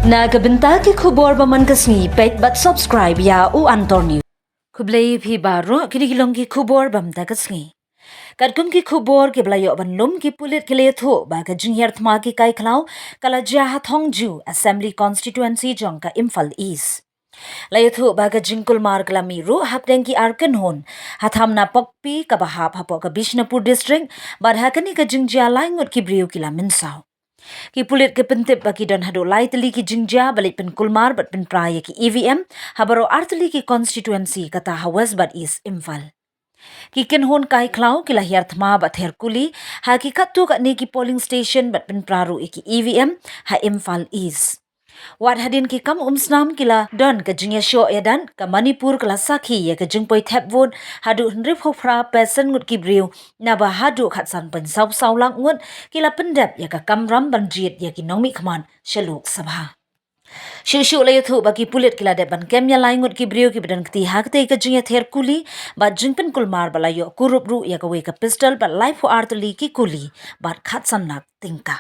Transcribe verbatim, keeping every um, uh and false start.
Na ka bynta ki khubor ba man ka sngi, peit bad subscribe ïa U Antor News. Khublei phi baroh, kine ki long ki khubor ba mynta ka sngi. Katkum ki khubor kiba la ïoh ban lum, ki pulit ki la ïathuh ba ka jinghiar thma ki kai khlaw ka la jia ha Thongjiew Assembly Constituency jong ka Imphal East. La ïathuh ba ka jingkulmar ka la mih ruh hapdeng ki ar kynhun ha Thamnapokpi kaba hap hapoh ka Bishnupur District, bad ha kane ka jingjia lai ngut ki briew ki la mynsaw. Ki pulit ki pyntip ba ki don haduh lai tylli ki jingjia ba leit pynkulmar bad pynpra ïa ki E V M ha baroh ar tylli ki constituency, kata ha West bad East Imphal. Ki kynhun kai khlaw ki la hiar thma bad ther kuli ha ki katto katne ki polling station bad pynpra ruh ïa ki E V M ha Imphal East. Wat hadien ki kam umsnam ki la don ka jingïashoh ïadat, ka Manipur ka la sakhi ïa ka jingpoi thep vote haduh hynriewphew phra percent ngut ki briew, naba haduh khatsan point saw saw lak ngut ki la pyndep ïa ka kamram ban jied ïa ki nongmihkhmat sha Lok Sabha. Shuh shuh la ïathuh ba ki pulit ki la dep ban kem ïa lai ngut ki briew kiba don kti ha katei ka jingïather kuli bad jingpynkulmar, bad la ïoh kurup ruh ïa kawei ka pistol bad laiphew ar tylli ki kuli bad khatsan lak tyngka.